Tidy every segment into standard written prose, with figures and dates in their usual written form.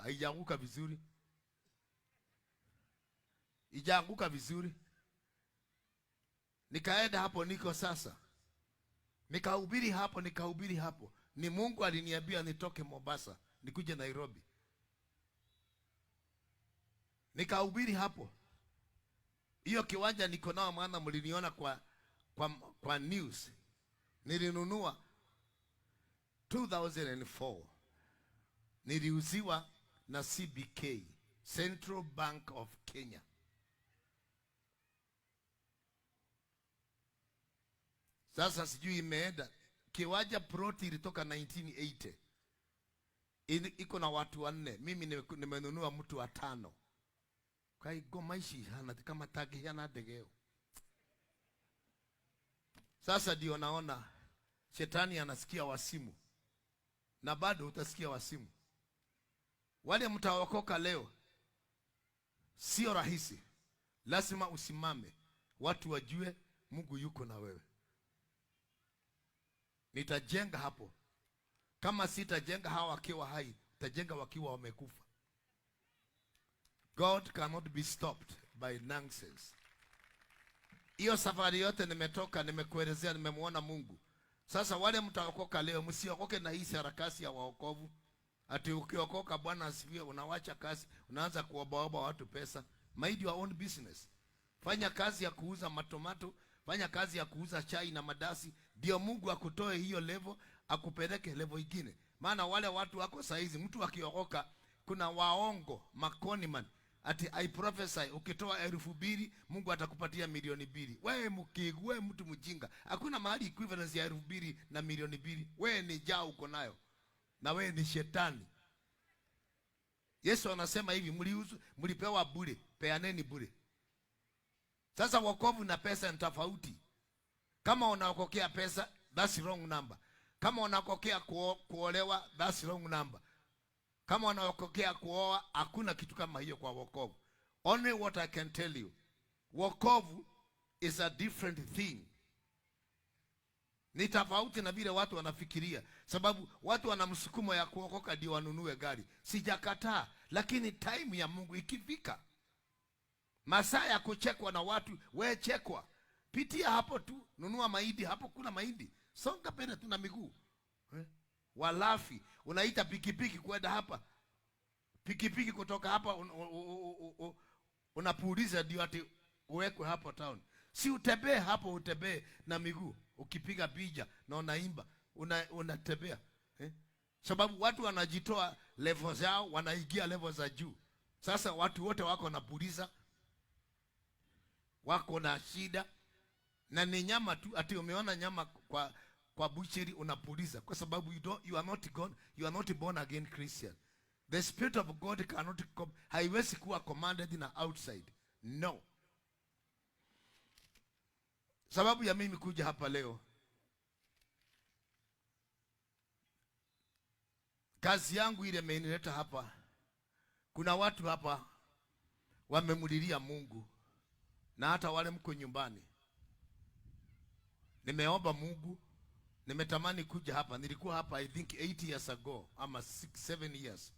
Haijaanguka vizuri, ijaanguka vizuri. Nikaenda hapo, niko sasa, nikahubiri hapo, nikahubiri hapo. Ni Mungu aliniambia nitoke Mombasa nikuje Nairobi, nikahubiri hapo. Hiyo kiwanja niko nao, maana mliniona kwa news. Nilinunua 2004, niliuziwa na CBK, Central Bank of Kenya. Sasa sijui imeenda kiwanja, ploti ilitoka 1980, iko na watu wanne, mimi nimenunua mtu wa tano. Kai ngoma ici ihana kama tangĩhiana ndege ĩyo. Sasa ndio naona shetani anasikia wasimu, na bado utasikia wasimu. Wale mtaokoka leo sio rahisi, lazima usimame, watu wajue Mungu yuko na wewe. Nitajenga hapo, kama sitajenga hawa wakiwa hai, nitajenga wakiwa wamekufa. God cannot be stopped by nonsense. Hiyo safari yote nimetoka, nimekuelezea, nimemwona Mungu. Sasa wale mtaokoka leo, msiokoke na hii sarakasi ya waokovu. Ati ukiokoka, Bwana asifiwe, unawacha kazi, unaanza kuobaoba watu pesa. Mind your own business. Fanya kazi ya kuuza matomato, fanya kazi ya kuuza chai na madasi, ndio Mungu akutoe hiyo level, akupeleke level ingine. Maana wale watu wako saizi, mtu akiokoka, kuna waongo makoniman ati I prophesy, ukitoa 2,000 Mungu atakupatia 2,000,000. Wewe mkigu, wewe mtu mjinga, hakuna mahali equivalence ya 2,000 na 2,000,000. Wewe ni njaa uko nayo, na wewe ni shetani. Yesu anasema hivi, mlipewa bure, peaneni bure. Sasa wokovu na pesa ni tofauti. Kama unaokokea pesa, that's wrong number. Kama unaokokea kuolewa, that's wrong number. Kama unaokokea kuoa, hakuna kitu kama hiyo kwa wokovu. Only what I can tell you, wokovu is a different thing. Ni tofauti na vile watu wanafikiria, sababu watu wana msukumo ya kuokoka ndio wanunue gari. Sijakataa, lakini time ya Mungu ikifika, masaa ya kuchekwa na watu, we chekwa, pitia hapo tu, nunua mahindi hapo, kuna mahindi, songa mbele tu na miguu. Walafi, unaita pikipiki kwenda hapa, pikipiki kutoka hapa unapuuliza ndio ati uwekwe hapo town. Si utembee hapo, utembee na miguu, ukipiga picha na unaimba, unatembea. Sababu watu wanajitoa level zao, wanaingia level za juu. Sasa watu wote wako na puliza, wako na shida, na ni nyama tu. Ati umeona nyama kwa butchery unapuliza, kwa sababu you don't, you are not God, you are not born again Christian. The spirit of God cannot come, haiwezi kuwa commanded na outside. No. Sababu ya mimi kuja hapa leo, kazi yangu ile imenileta hapa. Kuna watu hapa wamemulilia Mungu, na hata wale mko nyumbani. Nimeomba Mungu, nimetamani kuja hapa. Nilikuwa hapa I think 8 years ago ama 6, 7 years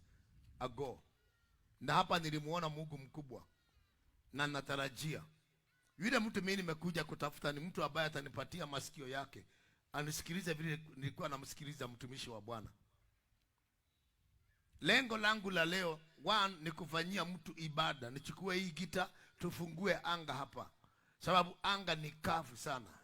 ago, na hapa nilimuona Mungu mkubwa, na natarajia yule mtu mimi nimekuja kutafuta ni mtu ambaye atanipatia masikio yake anisikilize vile nilikuwa namsikiliza mtumishi wa Bwana. Lengo langu la leo, one, ni kufanyia mtu ibada. Nichukue hii gita tufungue anga hapa, sababu anga ni kavu sana.